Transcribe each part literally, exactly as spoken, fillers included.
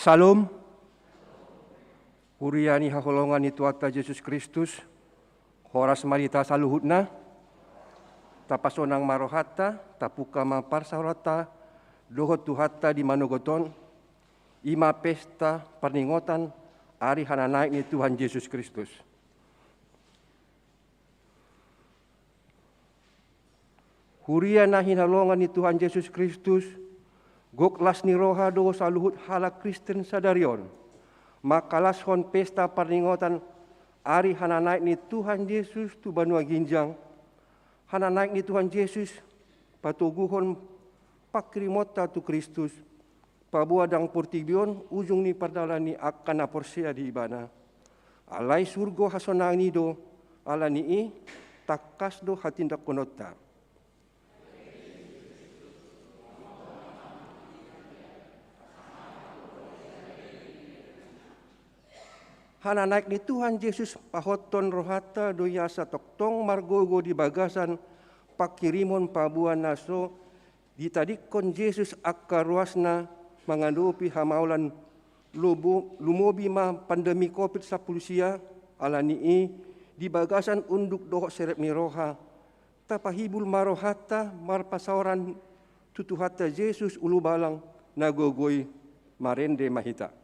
Syalom. Huria ni haholongan ni Tuhanta Jesus Kristus, horas ma di hita saluhutna. Tapasonang ma rohanta, tapungka ma parsaoranta dohot Tuhanta di manogot on, i ma pesta parningotan ari hananaek ni Tuhan Jesus Kristus. Huria na hinaholongan ni Tuhan Jesus Kristus, gok las ni roha do saluhut halak Kristen sadari on mangkalashon pesta parningotan ari hananaek ni Tuhan Jesus tu banua ginjang. Hananaek ni Tuhan Jesus patoguhon pangkirimonta tu Kristus, paboa ndang portibi on ujung ni pardalan ni angka na porsea di Ibana. Alai surgo hasonangan i do, ala ni i tangkas do hatindangkononta. Hananaek ni Tuhan Jesus pahothon rohanta do i asa tongtong margogo di bagasan pangkirimon paboa na so ditadingkon Jesus angka ruasna mangadopi hamaolan. Lumobi ma pandemi covid sampulu sia, ala ni i di bagasan unduk dohot serep ni roha, tapahibul ma rohanta marpasaoran tu Tuhanta Jesus Ulubalang na gogo i. Marende ma hita.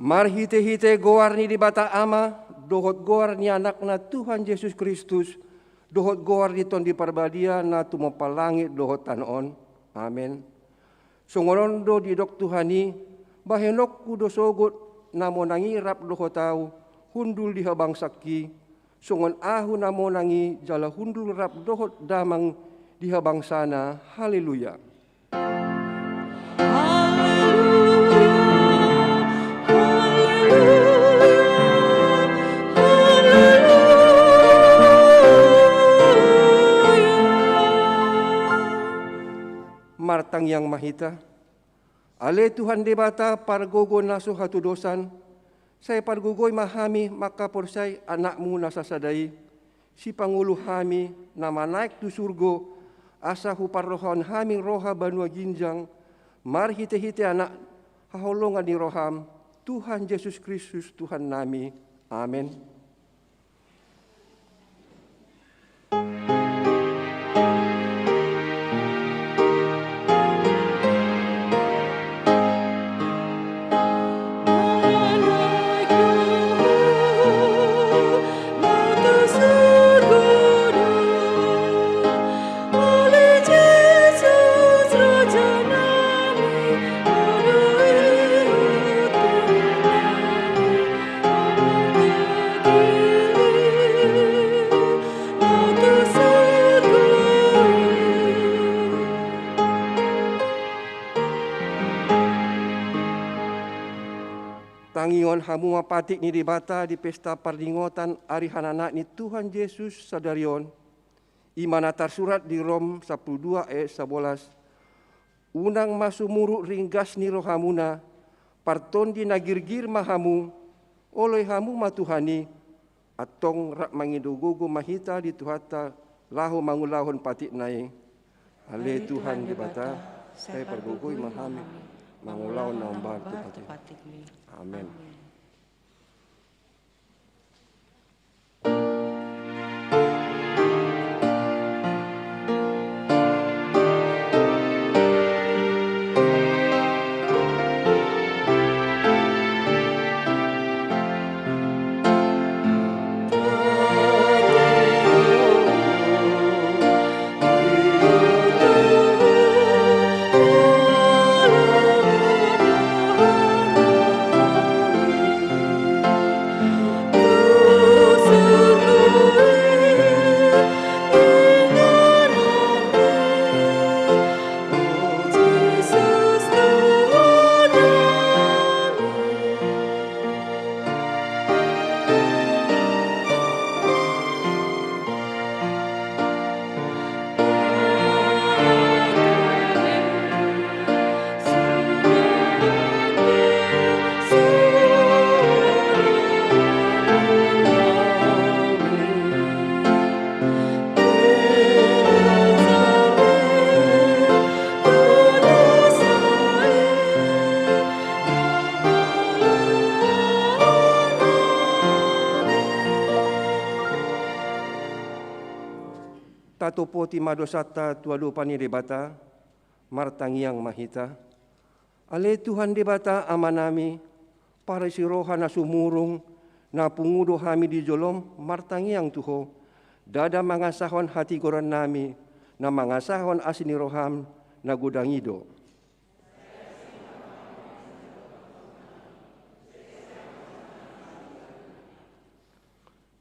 Marhitehite goar ni Debata Ama, dohot goar ni Anakna Tuhan Jesus Kristus, dohot goar ni Tondi Parbadia na tumompa langit dohot tano on. Amen. Songon on do didok Tuhan i: Bahenonku do sogot na monang i rap dohot Ahu, hundul di habangsangki, songon ahu na monang i, jala hundul rap dohot damang di habangsana. Haleluya. Martangiang ma hita. Ale Tuhan Debata, pargogo na so hatudosan, sai pargogoi ma hami mangkaporseai Anakmu na sasada i, sipangolu hami na manaek tu surgo, asa huparrohahon hami roha banua ginjang, marhitehite Anak haholongan ni roham, Tuhan Jesus Kristus Tuhannami. Amen. Tangihon hamu ma patik ni Debata di pesta parningotan ari hananak ni Tuhan Jesus sadari on, i ma na tarsurat di Rom sampulu dua ayat sabolas. Unang ma sumurut ringgas ni rohamuna, partondi na girgir ma hamu, oloi hamu ma Tuhan i, antong rap mangido gogo ma hita di Tuhanta laho mangulahon patikna i. Ale Tuhan Debata, sai pargogoi ma hami mangulahon na umbahen tu patikmi. Amen. Tatopoti ma dosanta tu adopan ni Debata, martangiang ma hita. Ale Tuhan Debata Amanami, parisi roha na sumurung, na pungu do hami di jolom martangiang tu Ho, ndada mangasahon hatigorannami, na mangasahon asi ni roham na godang i do.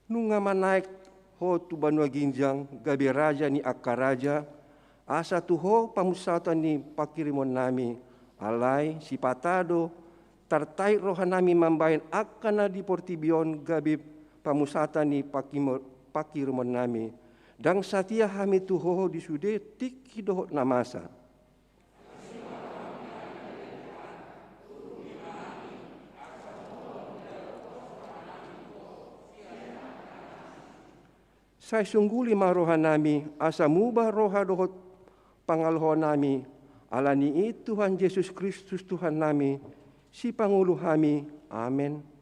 Nunga manaek Ho tu banua ginjang, gabe Raja ni angka raja, asa tu Ho pamusatan ni panghirimonnami. Alai sipata do tartait rohanami mambahen angka na di portibi on gabe pamusatan ni panghimo-, panghirimonnami. Ndang satia hami tu Ho di sude tingki dohot na masa. Sai sungguli ma rohanami, asa muba roha dohot pangalohonami, ala ni i Tuhan Jesus Kristus Tuhannami, sipangolu hami. Amen.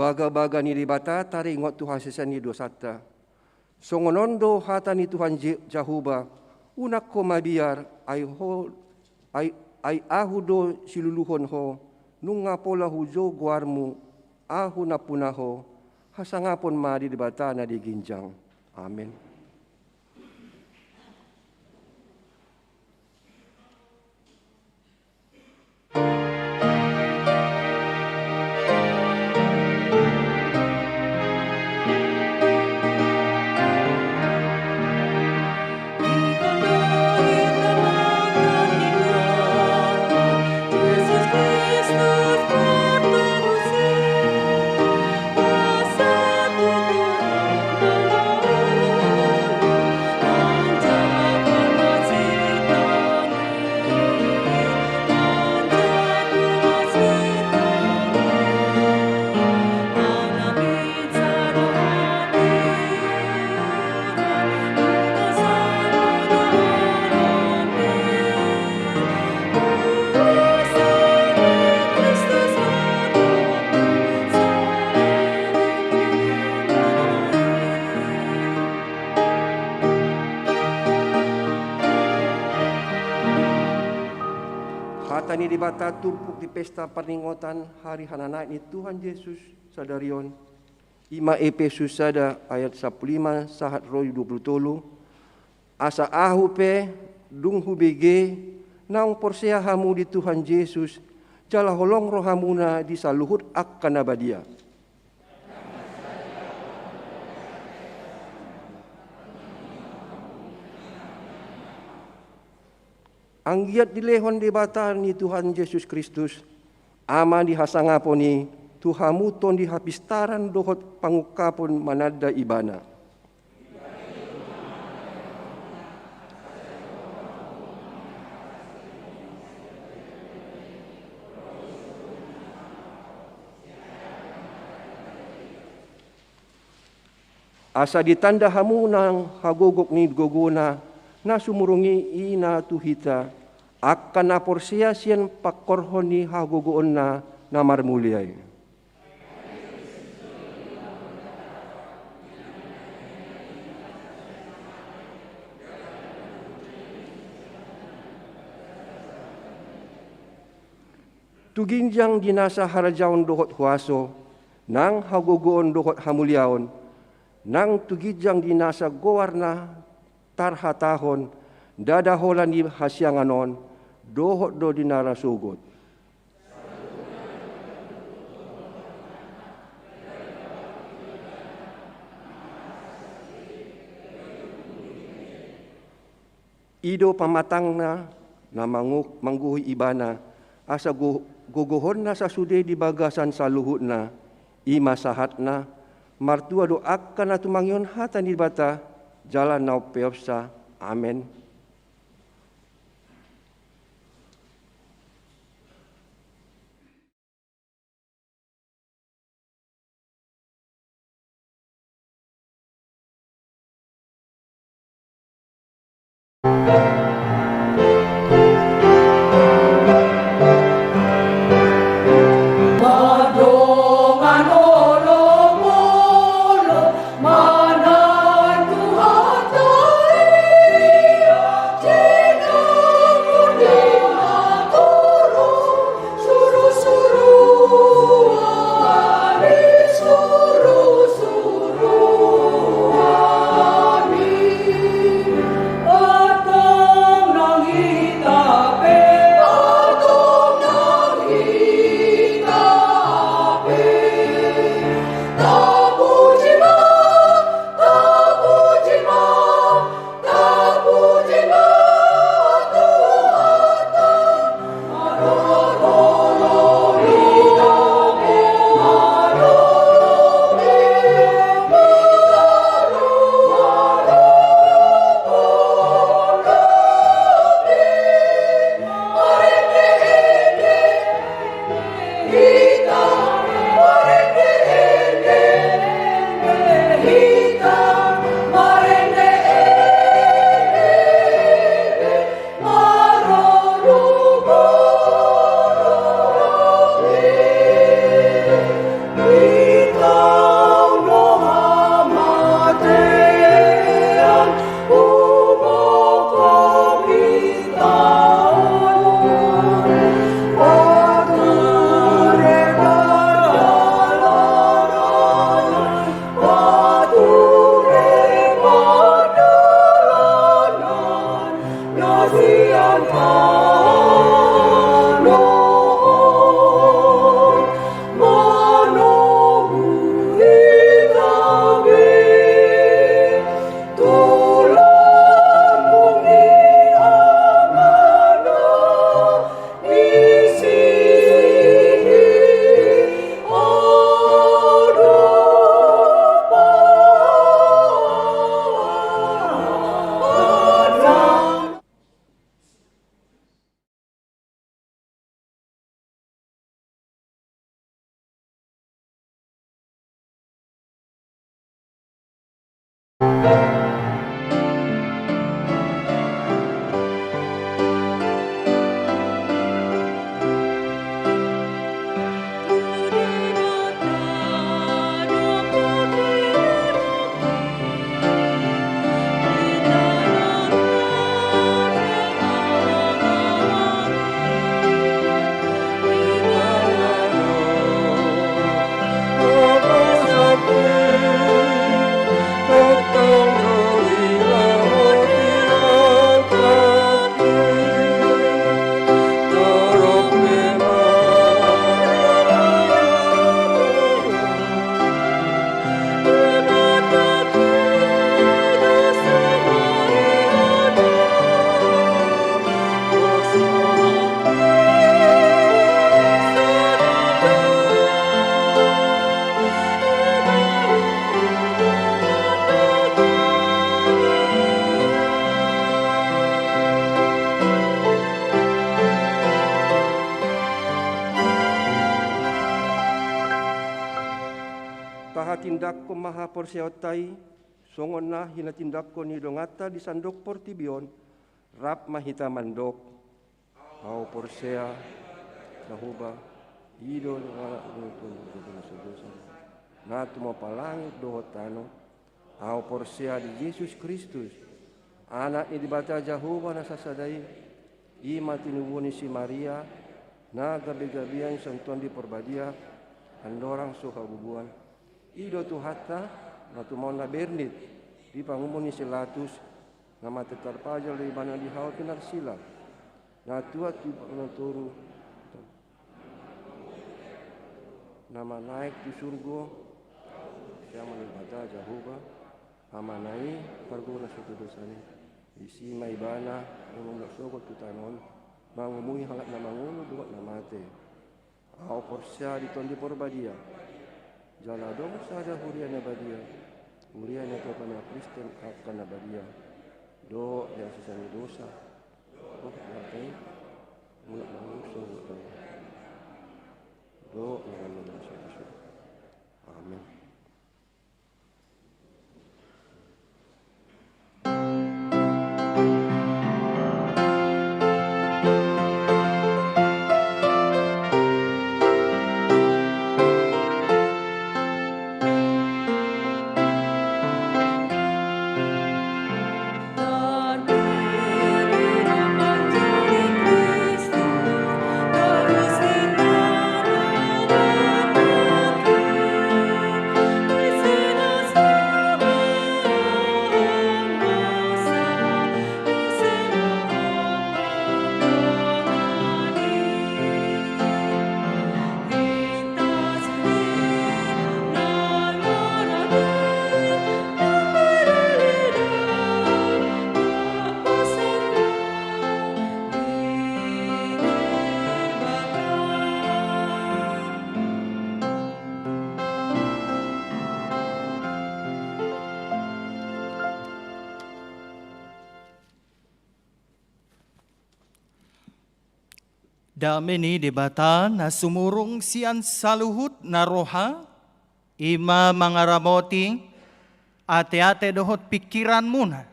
Bagabaga ni Debata taringot tu hasesaan ni dosanta. Songon on do hata ni Tuhan Je-, Jahowa, unang ho mabiar, ai ho, ai, ai ahu do siluluhon ho, nunga pola hujou goarmu, ahu nampuna ho, hasangapon ma di Debata na di ginjang. Amen. Hata ni Debata turpuk di pesta parningotan hari hananaek ni Tuhan Jesus sadari on, i ma Epesus sada ayat sampulu lima sahat ro dua pulu tolu, asa ahu pe, dung hubege, naung porsea hamu di Tuhan Jesus, jala holong rohamuna di saluhut angka na badia. Anggiat dilehon Debata ni Tuhan Jesus Kristus, Ama ni hasangapon i, tu hamu tondi hapistaran dohot pangungkapon mananda Ibana. Asa ditanda hamu nang hagogok ni gogona, na sumurung i, i na tu hita, angka na porsea sian pangkorhon ni hagogoonna na marmulia i. Tu ginjang di nasa harajaon dohot huaso, nang hagogoon dohot hamuliaon, nang tu ginjang di nasa goar na tarhatahon, ndada holan di hasiangan on, dohot do di na ra sogot. I do pamatangna na mangu-, manggohi Ibana, asa go-, gogohonna sasude di bagasan saluhutna, i ma sahatna, martua do angka na tumangihon hata ni Debata, jala na umpeopsa. Amen. Angkon ma haporseaonta i, songon na hinatindangkon ni donganta di sandok portibi on, rap ma hita mandok: Ahu porsea, Jahowa, i do na mangampuni dosa-dosa, na tumompa langit dohot tano. Ahu porsea di Jesus Kristus, Anak ni Debata Jahowa na sasada i, i ma tinubuan ni si Maria, na gabe-gabean sian Tondi Porbadia, andorang so habubuan. I do Tuhanta, na tumaon na bernit di pangumun ni si Latus, na mate tarpajal do Ibana di hau pinarsila, na tuat tu padang toru, na manaek tu surgo, sian Debata Jahowa, Amana i, parguna soto dosani. Disi ma Ibana, na mangulak sogot tu tano on, mangumui halak na mangolu dohot na mate. Ahu porsea di Tondi Porbadia. Jala adong sada huria na badia, huria ni hatopan ni Kristen angka na badia, dohot di hasesaan ni dosa, dohot di hata i, mulak mangolu sogot tu tano on, dohot na mangolu sogot tu surgo. Amen. Dame ni Debata na sumurung sian saluhut na roha, i ma mangaramoti ateate dohot pingkiranmuna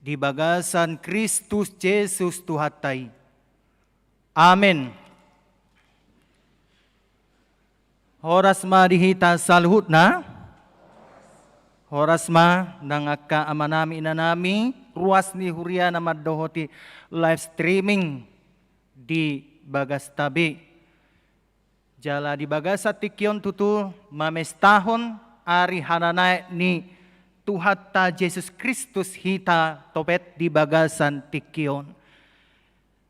di bagasan Kristus Jesus Tuhanta i. Amen. Horas ma di hita saluhutna. Horas ma nang angka amanami, inanami, ruas ni huria na mandohoti live streaming di bagasta be. Jala di bagasan tingki on tutu mamestahon ari hananaek ni Tuhanta Jesus Kristus hita topet di bagasan tingki on.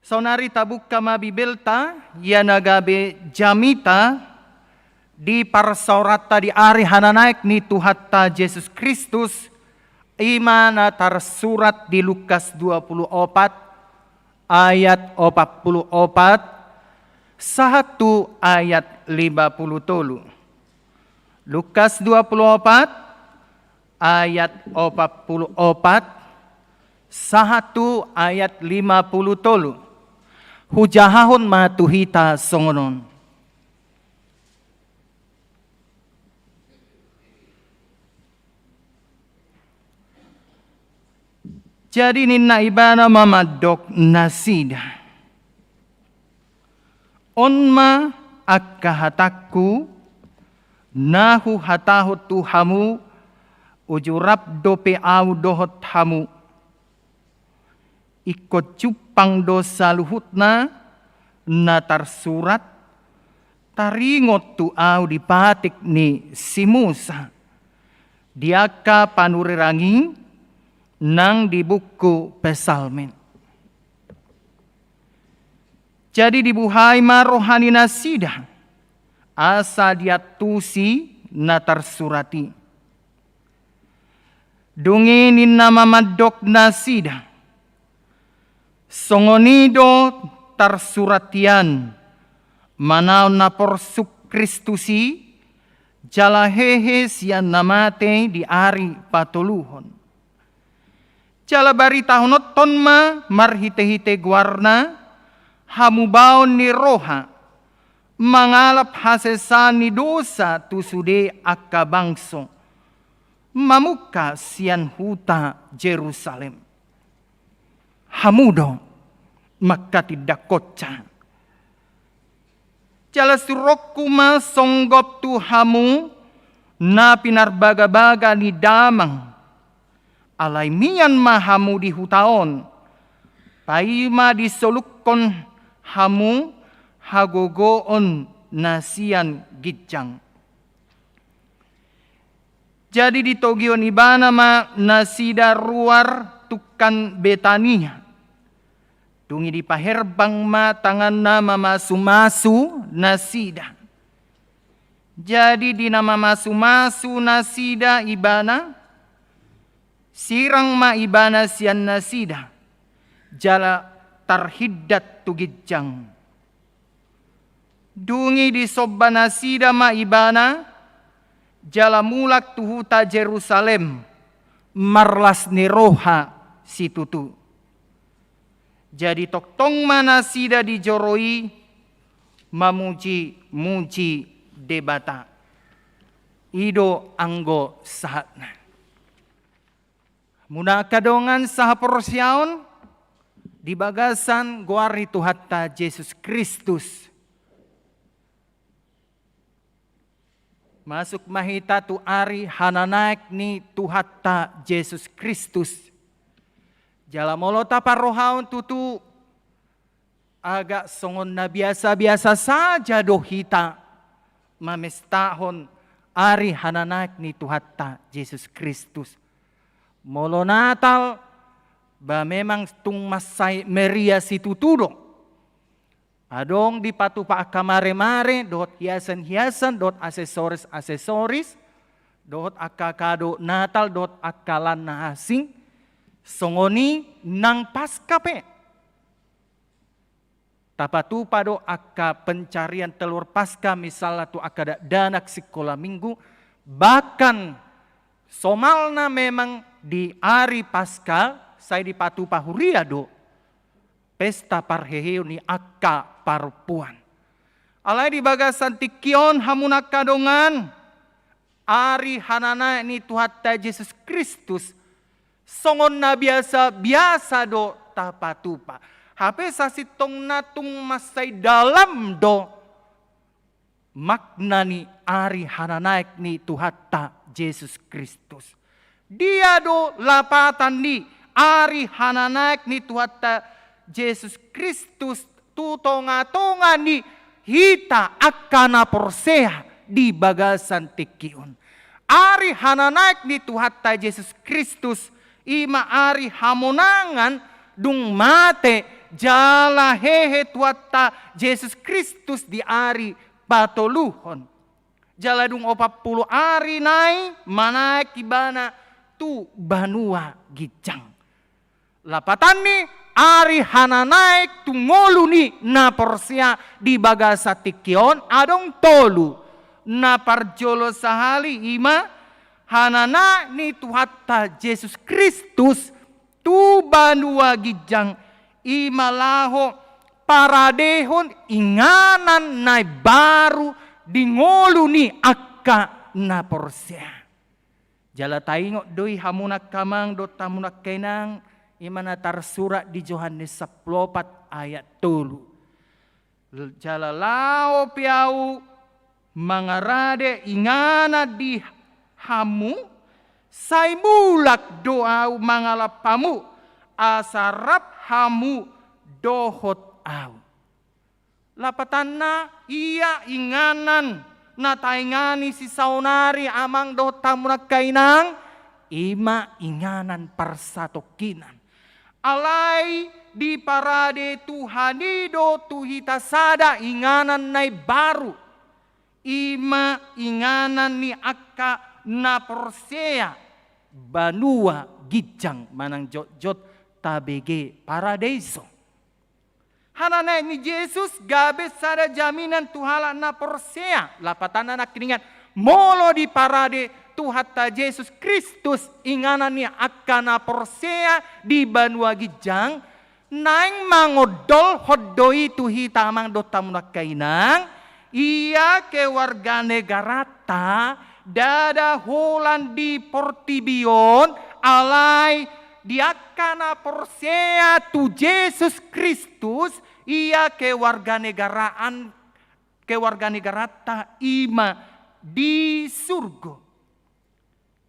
Saonari tabuka ma Bibelta, ia na gabe jamita di parsaoranta di ari hananaek ni Tuhanta Jesus Kristus, i ma na tarsurat di Lukas dua pulu opat ayat opat pulu opat sahat tu ayat lima pulu tolu. Lukas dua pulu opat ayat opat pulu opat sahat tu ayat lima pulu tolu. Hujahahon ma tu hita songon on. Jadi ninna Ibana ma mandok nasida: On ma angka hatangku na huhatahon tu hamu, uju rap dope Ahu dohot hamu. Ingkon jumpang do saluhutna na tarsurat, taringot tu Ahu di patik ni si Musa, di angka panurirang i nang di buku Psalmen. Jadi dibuhai ma roha ni nasida, asa diantusi na tarsurat i. Dung i ninna ma mandok nasida: Songon i do tarsurat hian, manaon na porsuk Kristus i, jala hehe sian na mate di ari patoluhon. Jala baritahononton ma marhitehite goarna hamubaon ni roha, mangalap hasesaan ni dosa tu sude angka bangso, mamungka sian huta Jerusalem. Hamu do mangkatindangkonsa. Jala suruonku ma songgop tu hamu na pinarbagabaga ni damang. Alai mian ma hamu di huta on, paima disolukkon hamu hagogoon na sian ginjang. Jadi ditogihon ibana ma nasida ruar tungkan Betania. Dung i dipaherbang ma tanganna mamasumasu nasida. Jadi di na mamasumasu nasida ibana, sirang ma ibana sian nasida, jala tarhindat tu ginjang. Dung i disomba nasida ma ibana, jala mulak tu huta Jerusalem, marlas ni roha situtu. Jadi tongtong ma nasida di joro i mamujimuji Debata. I do anggo sahatna. Hamu angka dongan sahaporseaon di bagasan goar ni Tuhanta Jesus Kristus. Masuk ma hita tu ari hananaek ni Tuhanta Jesus Kristus. Jala molo taparrohahon tutu agak songon na biasa-biasa saja do hita mamestahon ari hananaek ni Tuhanta Jesus Kristus. Molo Natal, ba memang tung mansai meriah situtu do. Adong dipatupa angka maremare, dohot hiasan-hiasan, dohot aksesoris-aksesoris, dohot angka kado Natal, dohot angka lan na asing, songon i nang Paska pe. Tapatupa do angka pencarian telur Paska, misalna tu angka dakdanak sikola minggu, bahkan somalna memang di ari Paska sai dipatupa huria do pesta parheheon ni angka parompuan. Alai di bagasan tingki on hamu angka dongan, ari hananaek ni Tuhanta Jesus Kristus songon na biasa-biasa do tapatupa. Hape sasintongna tung mansai dalam do makna ni ari hananaek ni Tuhanta Jesus Kristus. Dia do lapatan ni ari hananaek ni Tuhanta Jesus Kristus tu tonga-tonga ni hita angka na porsea di bagasan tingki on. Ari hananaek ni Tuhanta Jesus Kristus i ma ari hamonangan dung mate jala hehe Tuhanta Jesus Kristus di ari patoluhon. Jala dung opat pulu ari nai manaek ibana tu banua ginjang. Lapatan ni ari hananaek tu ngolu ni na porsea di bagasan tingki on adong tolu. Na parjolo sahali i ma hananaek ni Tuhanta Jesus Kristus tu banua ginjang, i ma laho paradehon inganan na imbaru di ngolu ni angka na porsea. Jala taingot do i hamu angka amang dohot hamu angka inang, i ma na tarsurat di Johannes sampulu opat ayat tolu. Jala laho pe ahu mangarade inganan di hamu, sai mulak do ahu mangalap hamu, asa rap hamu dohot ahu. Lapatanna ia inganan na taingani sisaonari amang dohot hamu angka inang, i ma inganan parsatongkinan. Alai diparade Tuhan i do tu hita sada inganan na imbaru, i ma inganan ni angka na porsea banua ginjang manang jotjot tabege paradeiso. Hananaek ni Jesus gabe sada jaminan tu halak na porsea. Lapatanna nangkiningan, molo diparade Tuhanta Jesus Kristus inganan ni angka na porsea di banua ginjang, naeng mangondohon do i tu hita amang dohot hamu angka inang, Ia keluarga negaranta ndada holan di portibi on, alai di angka na porsea tu Jesus Kristus, ia keluarga negaraan, keluarga negaranta i ma di surgo.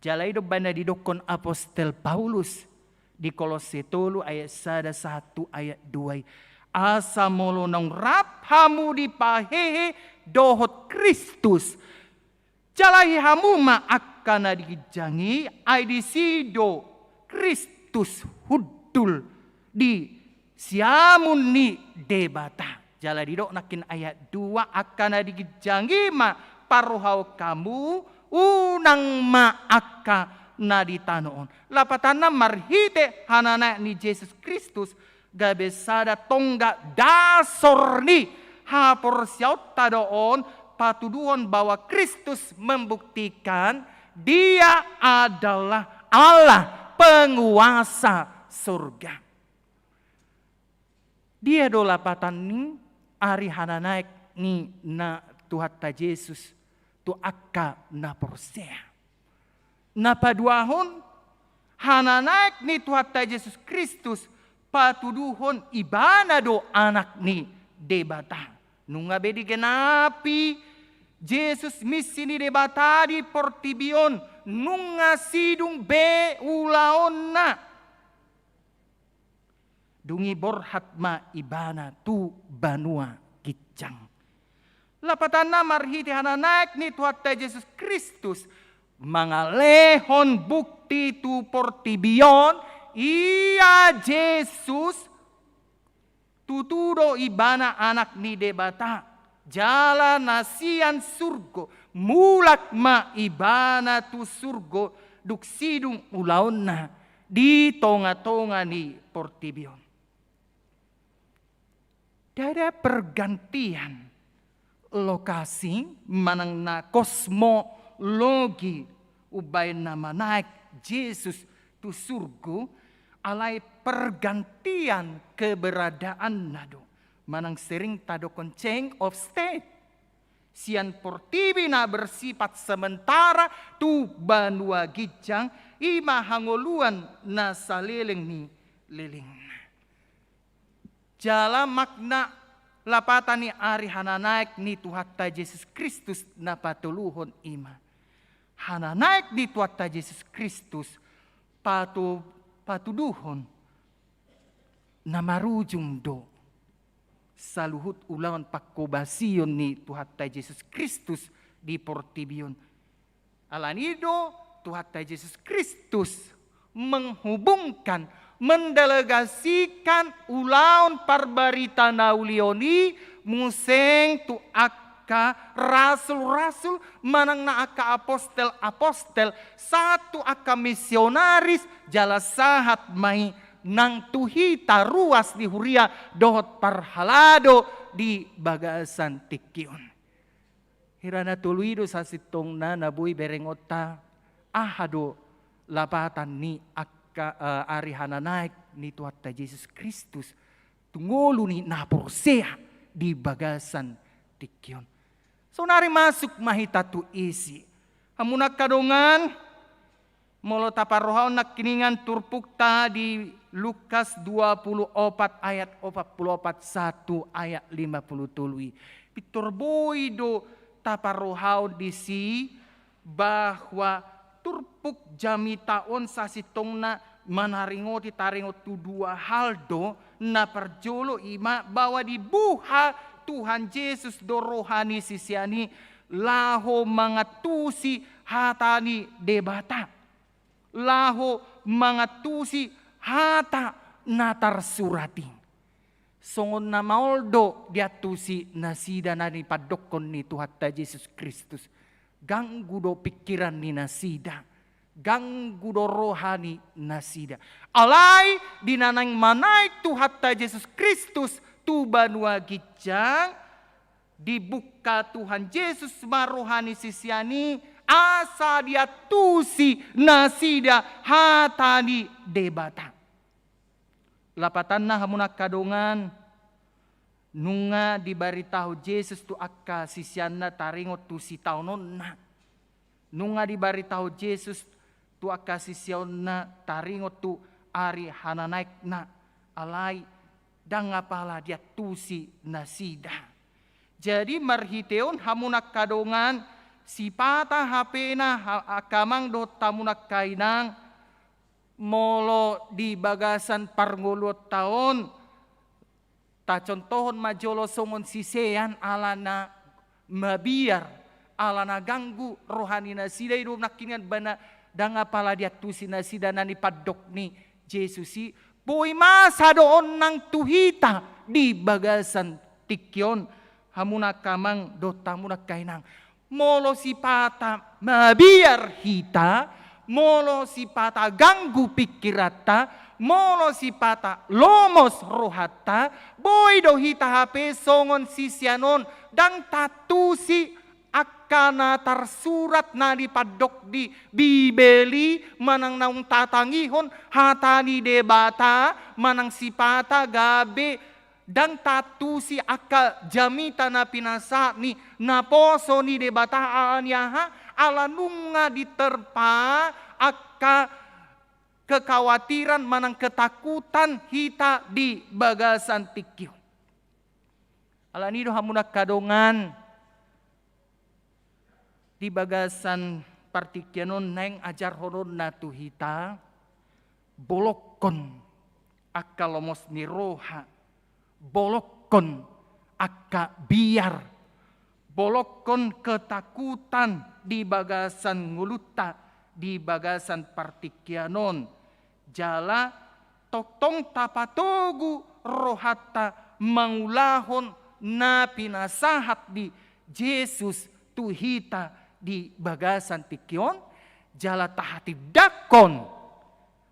Jala i do umbaen na didokkon apostel Paulus di Kolosse tolu ayat sada sahat tu ayat dua i. Asa molo naung rap hamu dipahehe dohot Kristus, jalahi hamu ma angka na di ginjang i, ai disi do Kristus hundul di siamun ni Debata. Jala didok nangkin ayat dua, angka na di ginjang i ma parrohaon hamu, unang ma angka na di tano on. Lapatanna marhite hananaek ni Jesus Kristus, gabe sada tonggak dasor ni haporseaonta do on, patuduhon bahwa Kristus membuktikan Dia adalah Allah penguasa surga. Dia do lapatan ni ari hananaek ni na Tuhanta Jesus tu angka na porsea? Na paduahon, hananaek ni Tuhanta Jesus Kristus patuduhon Ibana do Anak ni Debata. Nunga be digenapi Jesus misi ni Debata di portibi on, nunga sidung be ulaonna. Dung i borhat ma Ibana tu banua ginjang. Lapatanna marhite hananaek ni Tuhanta Jesus Kristus mangalehon bukti tu portibi on, ia Jesus tutu do Ibana Anak ni Debata, jala na sian surgo, mulak ma Ibana tu surgo, dung sidung ulaonna di tongatonga ni portibi on. Ndada pergantian lokasi manang na kosmologi umbaen na manaek Jesus tu surgo, alai pergantian keberadaanna do, manang sering tadokkon change of state. Sian portibi na bersifat sementara tu banua ginjang, i ma hangoluan na saleleng ni lelengna. Jala makna lapatan ni ari hananaek ni Tuhanta Jesus Kristus na patoluhon i ma, hananaek ni Tuhanta Jesus Kristus patu-, patuduhon na marujung do saluhut ulaon pangkobasion ni Tuhanta Jesus Kristus di portibi on. Alani do Tuhanta Jesus Kristus menghubungkan, mendelegasikan ulaon parbarita na uli on i muse tu angka rasul-rasul manang na angka apostel-apostel, sahat tu angka misionaris, jala sahat ma i nang tu hita ruas ni huria dohot parhalado di bagasan tingki on. Hira na tolu i do sasintongna na boi berengonta, aha do lapatan ni angka, eh, ari hananaek ni Tuhanta Jesus Kristus tu ngolu ni na porsea di bagasan tingki on. Saonari masuk ma hita tu isi. Hamu na angka dongan, molo taparrohahon nangkiningan turpukta di Lukas dua puluh opat ayat opat puluh opat sahat tu ayat lima puluh tolu i, pintor boi do taparrohahon disi bahwa turpuk jamita on sasintongna manaringoti, taringot tu dua hal do. Na parjolo i ma bahwa dibuha Tuhan Jesus do roha ni sisean i laho mangantusi hata ni Debata, laho mangantusi hata na tarsurat i. Songon na maol do diantusi nasida na nipandokkon ni Tuhanta Jesus Kristus. Ganggu do pingkiran ni nasida, ganggu do roha ni nasida. Alai di na naeng manaek Tuhanta Jesus Kristus tu banua ginjang, dibuka Tuhan Jesus ma roha ni sisean i asa diantusi nasida hata ni Debata. Lapatanna, hamu na angka dongan, Nunga dibaritahon Jesus tu angka siseanna taringot tu sitaononna. Nunga dibaritahon Jesus tu angka siseanna taringot tu ari hananaekna, alai ndang apala diantusi nasida. Jadi marhite on hamu na angka dongan, sipata hapena ha-, angka amang dohot hamu na angka inang, molo di bagasan parngoluonta on, tacontohon ma jolo songon sisean ala na mabiar, ala na ganggu roha ni nasida, i do nangkiningan bana ndang apala diantusi nasida na nipandok ni Jesus i, boi masa do on nang tu hita di bagasan tingki on, hamu na angka amang dohot hamu na angka inang. Molo sipata mabiar hita, molo sipata ganggu pingkiranta, molo sipata lomos rohanta, boi do hita hape songon sisean on, ndang taantusi angka na tarsurat na nipandok di Bibel i, manang naung tatangihon hata ni Debata, manang sipata gabe ndang taantusi angka jamita na pinasahat ni naposo ni Debata. Ala ni aha? Ala nunga diterpa angka kekhawatiran manang ketakutan hita di bagasan tingki on. Ala ni do hamu na angka dongan, di bagasan partingkian on naeng ajarhononna tu hita, bolongkon angka lomos ni roha, bolongkon angka biar, bolongkon ketakutan di bagasan ngolunta, di bagasan partingkian on. Jala tongtong tapatogu rohanta mangulahon na pinasahat ni Jesus tu hita di bagasan tingki on, jala tahatindangkon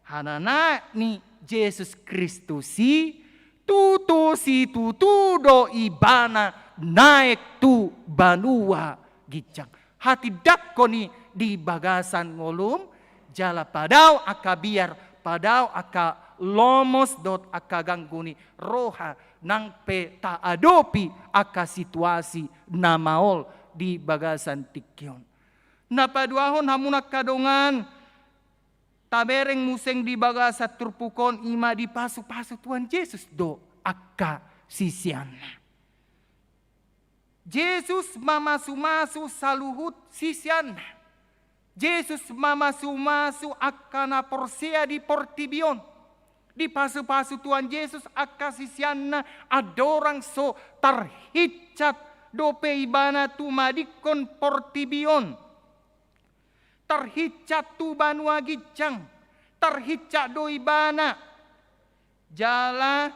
hananaek ni Jesus Kristus i, tutu situtu do ibana naek tu banua ginjang. Hatindangkon i di bagasan ngolum, jala padao angka biar, padao angka lomos dohot angka ganggu ni roha, nang pe taadopi angka situasi na maol di bagasan tingki on. Na paduahon hamu na angka dongan, tabereng muse di bagasan turpuk on, i ma dipasupasu Tuhan Jesus do angka siseanna. Jesus mamasumasu saluhut siseanna. Jesus mamasumasu angka na porsea di portibi on. Dipasupasu Tuhan Jesus angka siseanna andorang so tarhinsat dope ibana tumadingkon portibi on. Tarhinsat tu banua ginjang, tarhinsat do ibana. Jala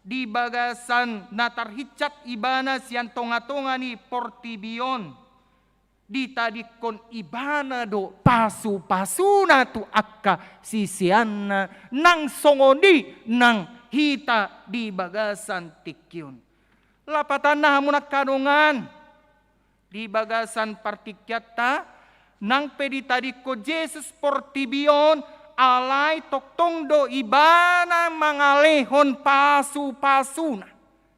di bagasan na tarhinsat ibana sian tongatonga ni portibi on, ditadingkon ibana do pasupasuna tu angka siseanna, nang songon i nang hita di bagasan tingki on. Lapatanna hamu na angka dongan, di bagasan partingkianta, nang pe ditadingkon Jesus portibi on, alai tongtong do ibana mangalehon pasupasuna.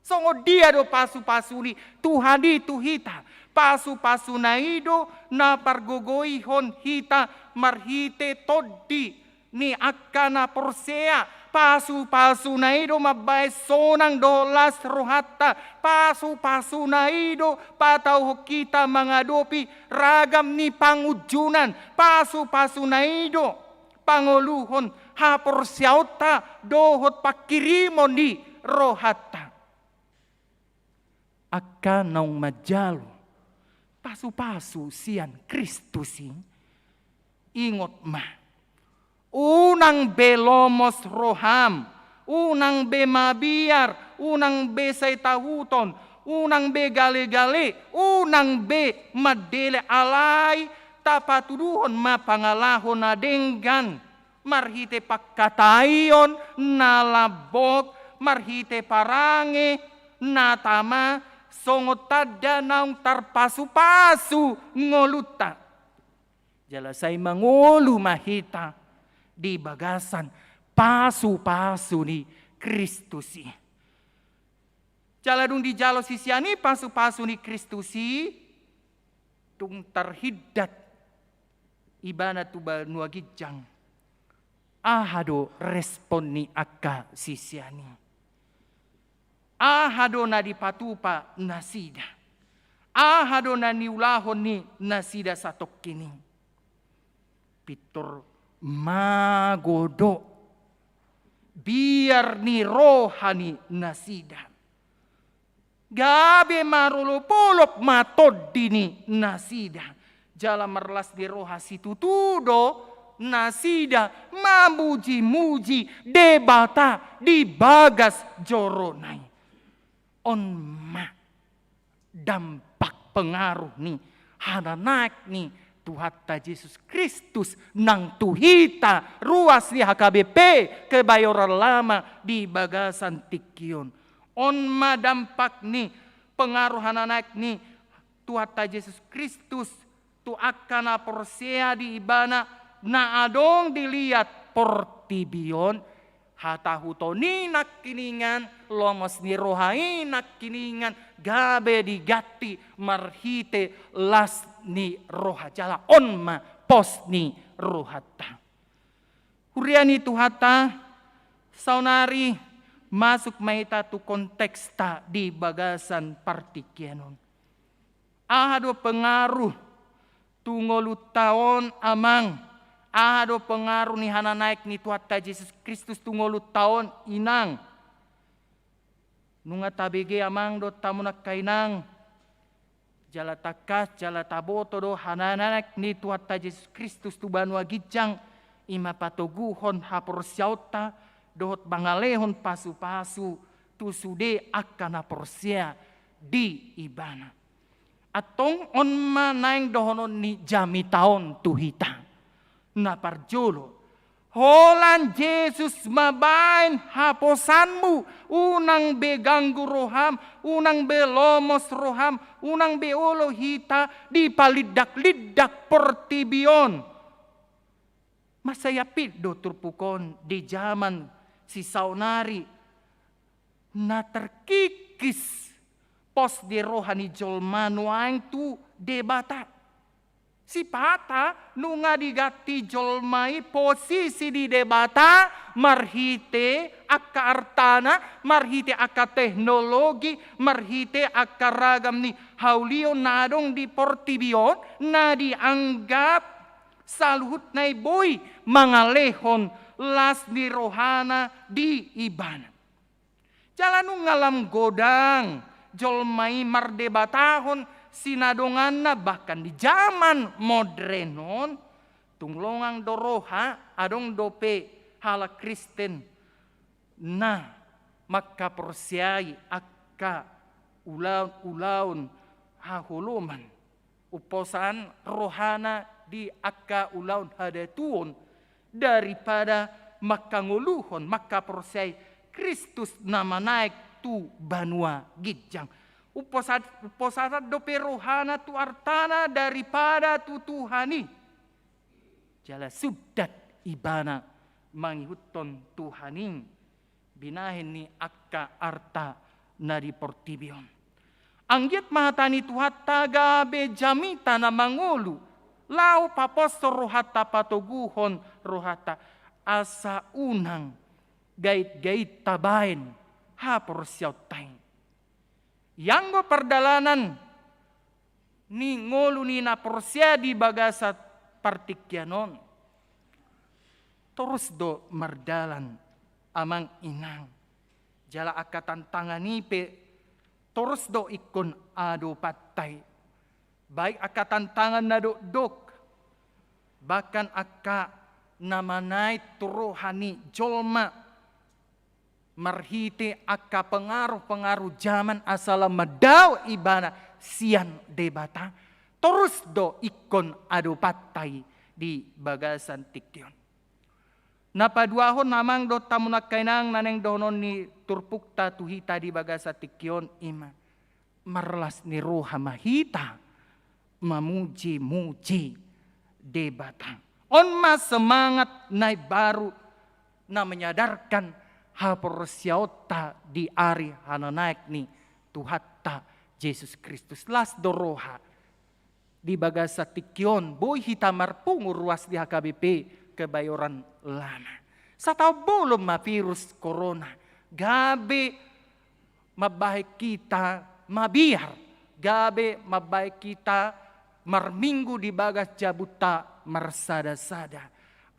Songon dia do pasupasu ni Tuhan i tu hita? Pasupasuna i do na pargogoihon hita marhite tondi ni angka na porsea. Pasupasuna i do mambahen sonang dohot las rohanta. Pasupasuna i do patauhon hita mangadopi ragam ni pangunjunan. Pasupasuna i do pangoluhon haporseaonta dohot pangkirimon ni rohanta. Angka naung manjalo pasupasu sian Kristus i, ingot ma, unang be lomos roham, unang be mabiar, unang be sai tahuton, unang be galegale, unang be mandele, alai tapatuduhon ma pangalaho na denggan marhite pangkataion na lambok, marhite parange na tama, songon tanda naung tarpasupasu ngolunta. Jala sai mangolu ma hita di bagasan pasupasu ni Kristus i. Jala dung dijalo sisean i pasu-pasu ni Kristus i, tung tarhindat ibana tu banua ginjang. Aha do respon ni angka sisean i? Aha do na dipatupa nasida? Aha do na niulahon ni nasida satongkin i? Pintor mago do biar ni roha ni nasida. Gabe marolop-olop ma tondi ni nasida. Jala marlas ni roha situtu do nasida mamuji-muji Debata di bagas jorona i. On ma dampak pengaruh ni hananaek ni Tuhanta Jesus Kristus nang tu hita ruas ni H K B P Kebayoran Lama di bagasan tingki on. On ma dampak ni pengaruh hananaek ni Tuhanta Jesus Kristus tu angka na porsea di ibana na adong di liat portibi on, hatahuton i nangkiningan, lomos ni roha i nangkiningan, gabe diganti marhite las ni roha jala on ma pos ni rohanta. Huria ni Tuhanta, saonari masuk ma hita tu konteksta di bagasan partingkian on. Aha do pengaruh tu ngolunta on amang? Aha do pengaruh ni hananaek ni Tuhanta Jesus Kristus tu ngolunta on inang? Nunga tabege amang dohot hamu nangkaningan, jala tangkas jala taboto do hananaek ni Tuhanta Jesus Kristus tu banua ginjang, i ma patoguhon haporseaonta dohot mangalehon pasu-pasu tu sude angka na porsea di ibana. Antong on ma naeng dohonon ni jamita on tu hita. Na parjolo, holan Jesus mabaen haposanmu, unang be ganggu roham, unang be lomos roham, unang be olo hita dipalindak-lindak portibi on. Mansai apik do turpuk on di jaman sisaonari na tarkikis pos ni roha ni jolma nuaeng tu Debata. Sipata nunga diganti jolma i posisi di Debata marhite angka artana, marhite angka teknologi, marhite angka ragam ni haulion na adong di portibi on na dianggap saluhutna i boi mangalehon las ni rohana di ibana. Jala nunga lam godang jolma i mardebatahon sinadonganna, bahkan di jaman modern on tung longang do roha, adong dope halak Kristen na mangkaporseai angka ulaon-ulaon haholoman. Umposan rohana di angka ulaon hadatuon daripada mangkangoluhon, mangkaporseai Kristus na manaek tu banua ginjang. Umposan, umposan dope rohana tu artana daripada tu Tuhan i. Jala sundat ibana mangihuthon Tuhan i binahen ni angka arta na di portibi on. Anggiat ma hata ni Tuhanta gabe jamita na mangolu, laho paposhon rohanta, patoguhon rohanta, asa unang gait-gait tabaen haporseaonta i. Ianggo pardalanan ni ngolu ni na porsea di bagasan partingkian on, torus do mardalan amang inang. Jala angka tantangan i pe torus do ingkon adopanta i. Baik angka tantangan na dokdok, bahkan angka na manaek tu roha ni jolma marhite angka pengaruh-pengaruh jaman asa lam mandao ibana sian Debata, torus do ingkon adopanta i di bagasan tingki on. Na paduahon amang dohot hamu nangkaningan na naeng dohonon ni turpukta tu hita di bagasan tingki on i ma, marlas ni roha ma hita mamuji-muji Debata. On ma semangat na imbaru na menyadarkan haporseaonta di ari hananaek ni Tuhanta Jesus Kristus. Las do roha di bagasan tingki on boi hita marpungu ruas di H K B P Kebayoran Lama. Sataon bolon ma virus corona gabe mambahen hita mabiar, gabe mambahen hita marminggu di bagas jabunta marsada-sada.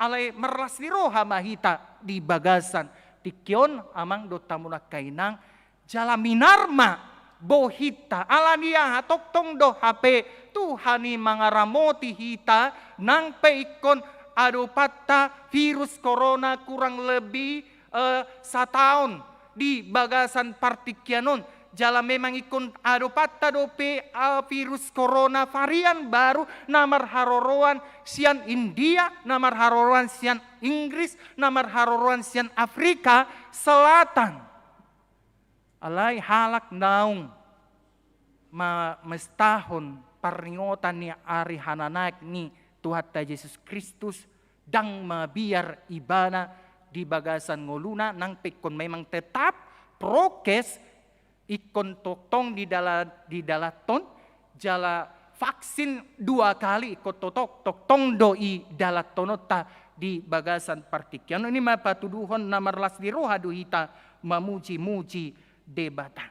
Alai marlas ni roha ma hita di bagasan tingki on, amang dohot hamu nangkaningan, jala minar ma bohinta. Ala ni aha? Tongtong do hape Tuhan i mangaramoti hita, nang pe ingkon adopanta virus corona kurang lebih, eh, sataon di bagasan partingkian on. Jala memang ingkon adopanta dope, eh, virus corona varian baru na marharoroan sian India, na marharoroan sian Inggris, na marharoroan sian Afrika Selatan. Alai halak naung ma-, mamestahon parningotan ni ari hananaek ni Tuhanta Jesus Kristus, ndang mabiar ibana di bagasan ngoluna, nang pe ingkon memang tetap prokes, ingkon tongtong didala-, didalathon, jala vaksin dua kali ingkon tongtong, tongtong do i dalathononta di bagasan partingkian on. I ma patuduhon na marlas ni roha do hita mamuji-muji Debata.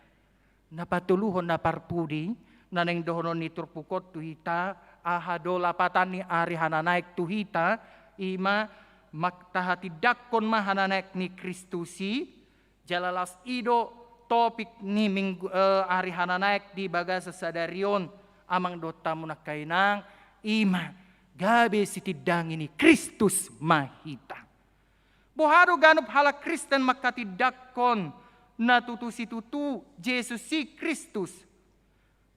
Na patoluhon, na parpudi, na naeng dohonon ni turpuk on tu hita, aha do lapatan ni ari hananaek tu hita, i ma, mak-, tahatindangkon ma hananaek ni Kristus i, jala laos i do topik ni minggu, eh, ari hananaek di bagasan sadari on, amang dohot hamu nangkaningan, i ma gabe sitindangi ni Kristus ma hita. Boha do ganup halak Kristen mangkatindangkon na tutu situtu Jesus i Kristus?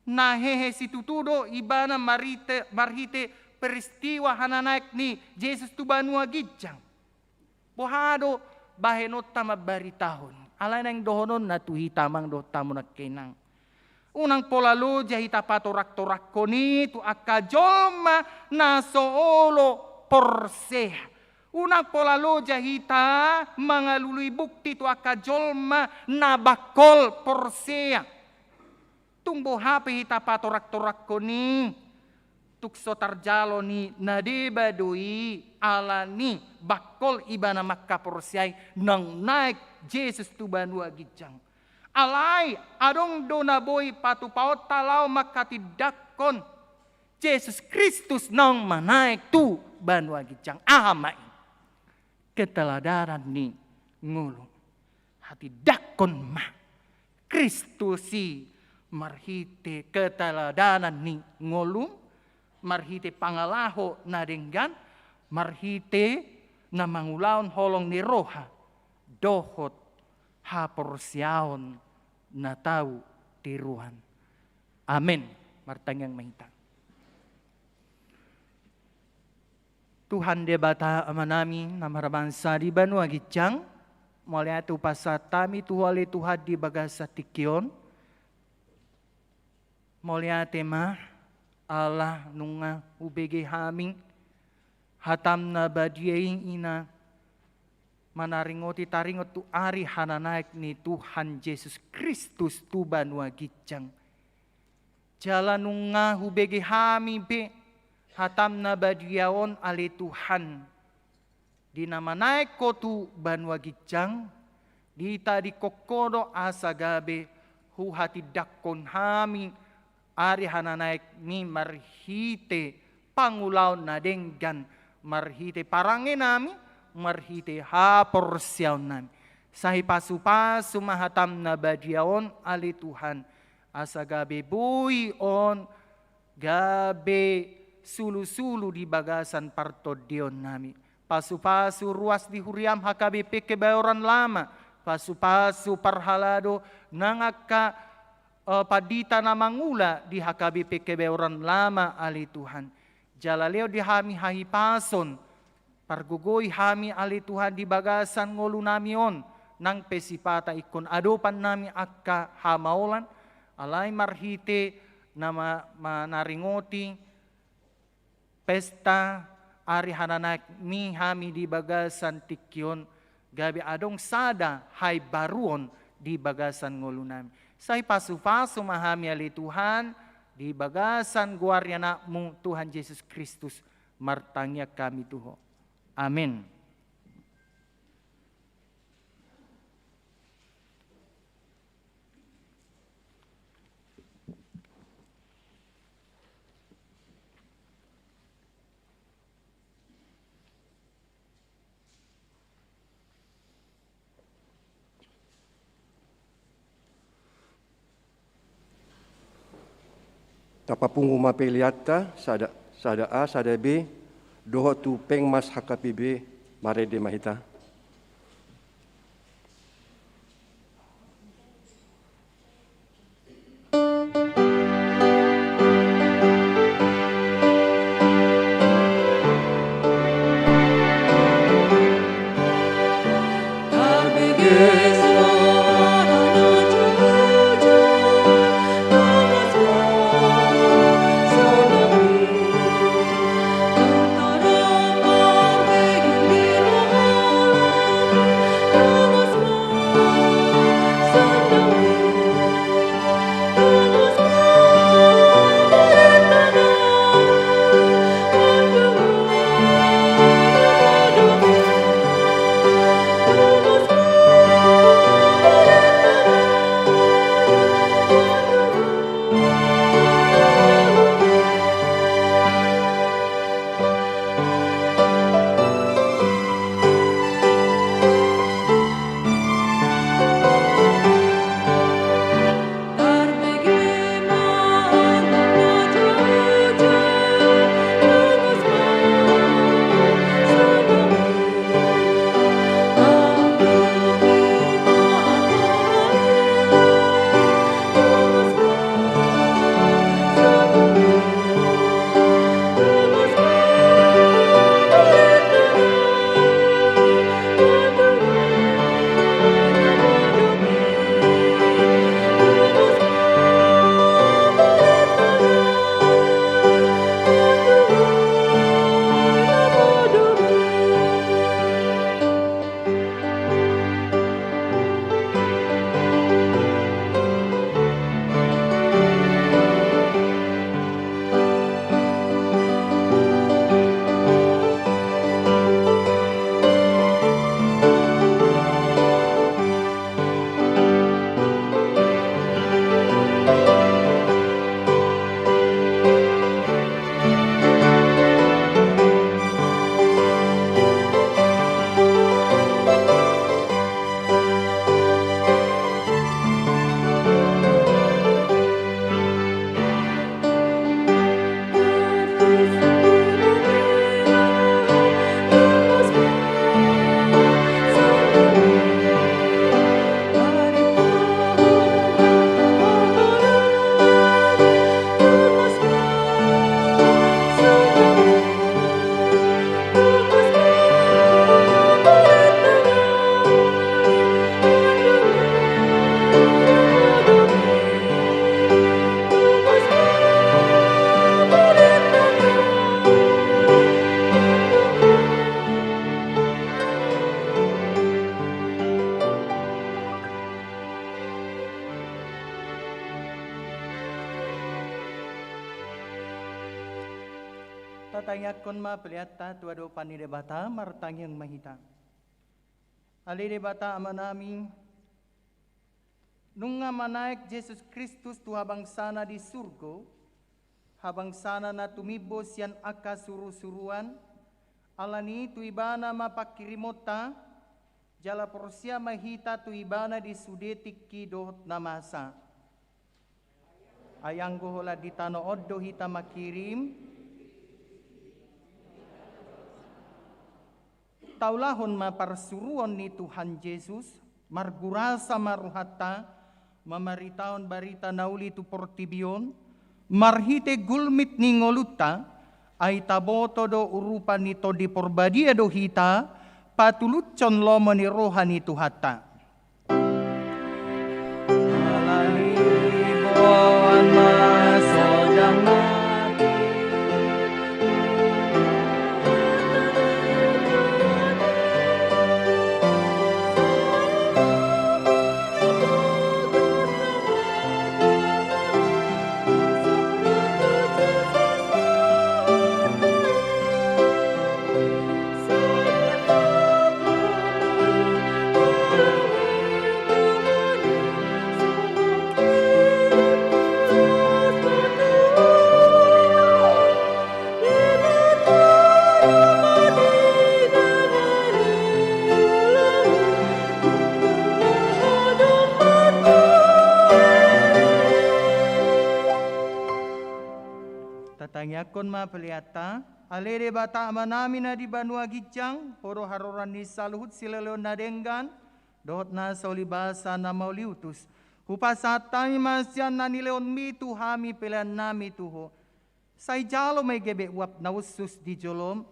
Na hehe situtu do ibana marhite, marhite peristiwa hananaek ni Jesus tu banua ginjang. Boha do bahenonta mambaritahon? Alai naeng dohononna tu hita, amang dohot hamu nangkaningan, unang pola loja hita patoraktorakkon i tu angka jolma na so olo porsea. Unang pola loja hita mangalului bukti tu angka jolma na bangkol porsea. Tung boha pe hita patoraktorakkon i, tung so tarjalo ni na deba do i, ala ni bangkol ibana mangkaporseai naung naek Jesus tu banua ginjang. Alai adong do na boi patupaonta laho mangkatindangkon Jesus Kristus naung manaek tu banua ginjang. Aha ma i? Keteladanan ni ngolu. Hatindangkon ma Kristus i marhite keteladanan ni ngolu, marhite pangalaho na denggan, marhite na mangulahon holong ni roha dohot haporseaon na tau tiruan. Amen. Martangiang ma hita. Tuhan Debata Amanami na marbansa di banua ginjang, mauliate hupasahat hami tu Ho ale Tuhan di bagasan tingki on. Mauliate ma ala nunga hubege hami hatam na badia i, i na manaringoti taringot tu ari hananaek ni Tuhan Jesus Kristus tu banua ginjang. Jala nunga hubege hami be hatam na badia on ale Tuhan. Di na manaek Ho tu banua ginjang, ditadingkon Ho do asa gabe huhatindangkon hami ari hananaekmi marhite pangulaon na denggan, marhite parange nami, marhite haporseaon nami. Sai pasupasu ma hatam na badia on ale Tuhan, asa gabe boi on gabe sulusulu di bagasan partondion nami. Pasupasu ruas di huriam H K B P Kebayoran Lama, pasupasu parhalado nang angka, eh, pandita na mangula di H K B P Kebayoran Lama ale Tuhan. Jala lehon di hami hahipason, pargogoi hami ale Tuhan di bagasan ngolu nami on, nang pe sipata ingkon adopan nami angka hamaolan, alai marhite na ma-, manaringoti pesta ari hananaekmi hami di bagasan tingki on, gabe adong sada haimbaruon di bagasan ngolu nami. Sai pasu-pasu ma hami ale Tuhan, di bagasan goar ni Anakmu Tuhan Jesus Kristus, martangiang hami tu Ho. Amin. Tapapungu ma peleanta, sada, sada A, sada B, dohot tu Pengmas H K P B, marende ma hita. Tatangiangkon ma peleanta tu adopan ni Debata, martangiang ma hita. Ale Debata Amanami, nunga manaek Jesus Kristus tu habangsana di surgo, habangsana na tumimbo sian angka surusuruan, alani i tu Ibana ma pangkirimonta, jala porsea ma hita tu Ibana di sude tingki dohot na masa. Ai anggo holan di tano on do hita mangkirim, taulahon ma parsuruon ni Tuhan Jesus, margurasa ma rohanta, mamaritahon barita na uli tu portibi on, marhite gulmit ni ngolunta, ai taboto do urupan ni Tondi Porbadia do hita, patulushon lomo ni roha ni Tuhanta. Angkon ma peleanta. Ale Debata Amanami na di banua ginjang, Ho do haroroan ni saluhut silehon na denggan dohot na so ulibasa na mauliutus. Hupasahat hami ma sian na nilehonMi tu hami peleannami tu Ho. Sai jalo ma i gabe uap na ussus di jolom.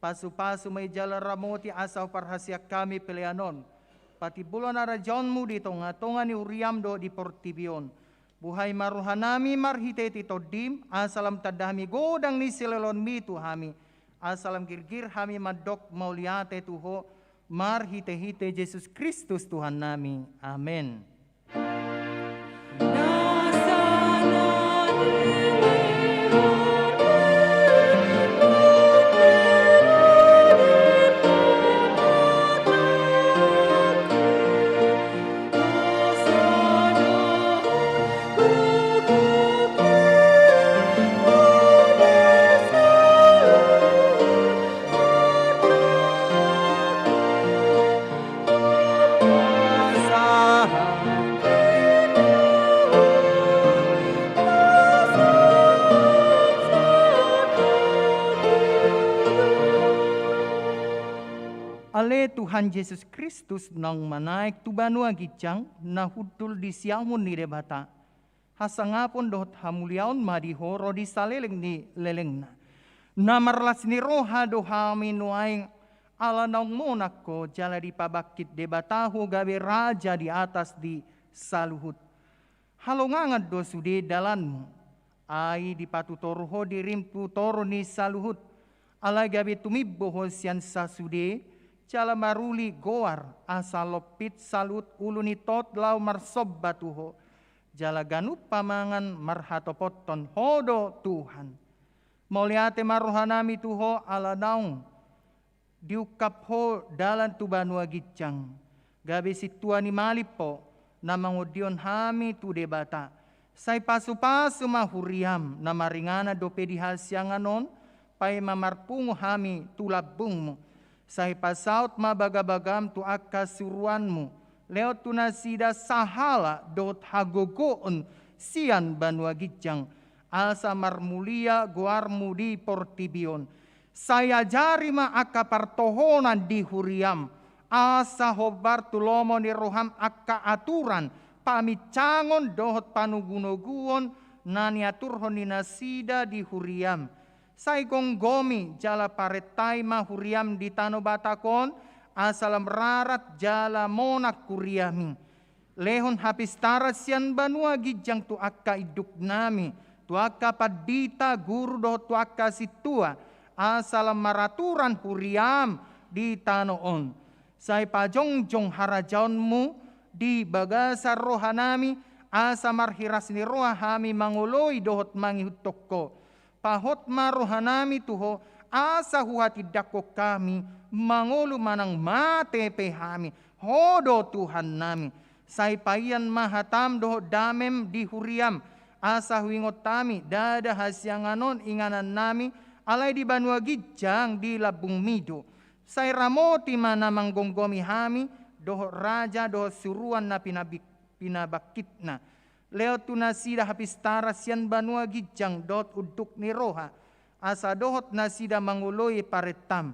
Pasupasu ma i jala ramoti asa huparhaseang hami pelean on patimbulhon harajaonMu di tongatonga ni huriaM dohot di portibi on. Buhai ma rohanami marhitehite TondiM, asa lam tanda hami godang ni silehonMi tu hami, asa lam girgir hami mandok mauliate tu Ho, marhitehite Jesus Kristus Tuhannami. Amen. Ale Tuhan Jesus Kristus naung manaek tu banua ginjang na hundul di siamun ni Debata. Hasangapon dohot hamuliaon ma di Ho ro di saleleng ni lelengna. Na marlas ni roha do hami nuaeng ala naung monang Ho jala dipabangkit Debata Ho gabe raja di atas di saluhut. Halongangan do sude dalanMu. Ai dipatutoru Ho dirim tu toru ni saluhut. Alai gabe tumimbo Ho sian sasude, jala maruli goar, asa lompit saluhut ulu ni tot laho marsomba tu Ho. Jala ganup pamangan marhatopothon Ho do Tuhan. Mauliate ma rohanami tu Ho ala naung diungkap Ho dalan tu banua ginjang. Gabe sintua ni malim Ho, na mangondihon hami tu Debata. Sai pasupasu ma huriaM, na maringanan dope di hasiangan on, paima marpungu hami tu lambungMu. Sai pasaut ma bagabagaM tu angka suruanMu, lehon tu nasida sahala dohot hagogoon sian banua ginjang, asa marmulia goarMu di portibi on. Sai ajari ma angka partohonan di huriaM, asa hombar tu lomo ni rohaM angka aturan, paminsangon dohot panogunoguon na niaturhon ni nasida di huriaM. Sai gomgomi jala parentai ma huriaM di tano Batak on, asa lam rarat jala monang huriaMi. Lehon hapistaran sian banua ginjang tu angka induknami, tu angka pandita, guru dohot tu angka sintua, asa lam maraturan huriaM di tano on. Sai pajongjong harajaonMu di bagasan rohanami, asa marhiras ni roha hami mangoloi dohot mangihuthon Ho. Pahot ma rohanami tu Ho, asa huhatindangkon hami mangolu manang mate pe hami, Ho do Tuhannami. Sai paian ma hataM dohot dameM di huriaM, asa huingot hami ndada hasiangan on inganannami, alai di banua ginjang di lambungMi do. Sai ramoti ma na manggomgomi hami, dohot raja dohot suruan na pinabik-, pinabangkitna. Lehon tu nasida hapistaran sian banua ginjang dohot unduk ni roha, asa dohot nasida mangoloi parentaM.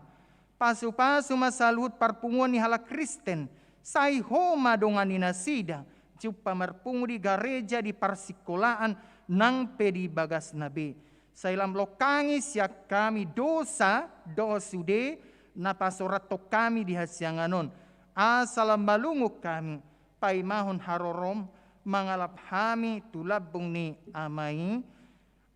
Pasupasu ma saluhut parpunguan ni halak Kristen, sai Ho ma dongan ni nasida, jumpa marpungu di gareja, di parsingkolaan, nang pe di bagasna be. Sai lam longkangi sian hami dosa dohot sude na pasorathon hami di hasiangan on, asa lam malungun hami paimahon haroroM, mangalap hami tu lambung ni Ama i.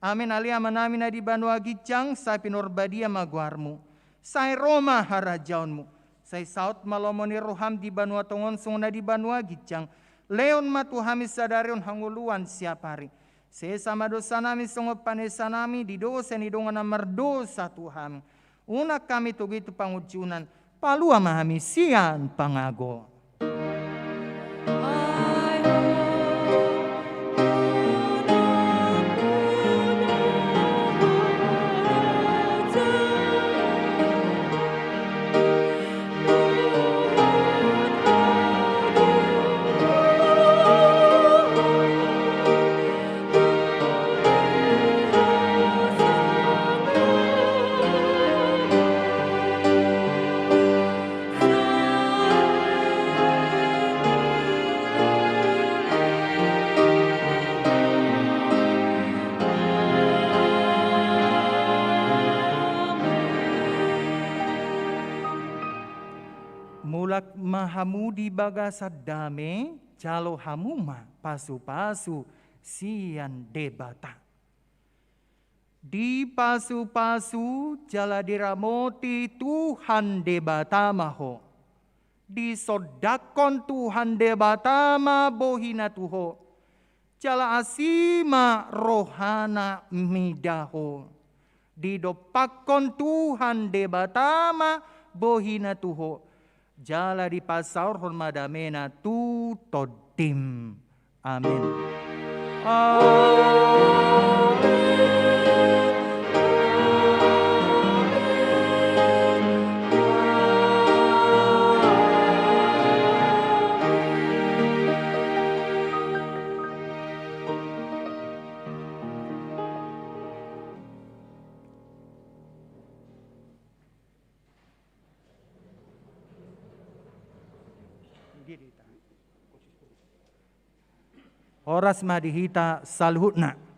Amen. Ale Amanami na di banua ginjang, sai pinarbadia ma goarMu. Sai ro ma harajaonMu. Sai saut ma lomo ni rohaM di banua tonga on songon na di banua ginjang. Lehon ma tu hami sadari on hangoluan siapari. Sesa ma dosanami songon panesanami di dosa ni dongan na mardosa tu hami. Unang hami togu tu pangunjunan, palua ma hami sian pangago. ma hamu di bagasan dame, jalo hamu ma pasu-pasu sian Debata. Dipasu-pasu jala diramoti Tuhan Debata ma ho. Disondangkon Tuhan Debata ma bohina tu ho. Jala asi ma rohana mida ho. Didompakkon Tuhan Debata ma bohina tu ho. Jala dipasaorhon ma damena tu tondim. Amen. Amen. Horas ma di hita saluhutna.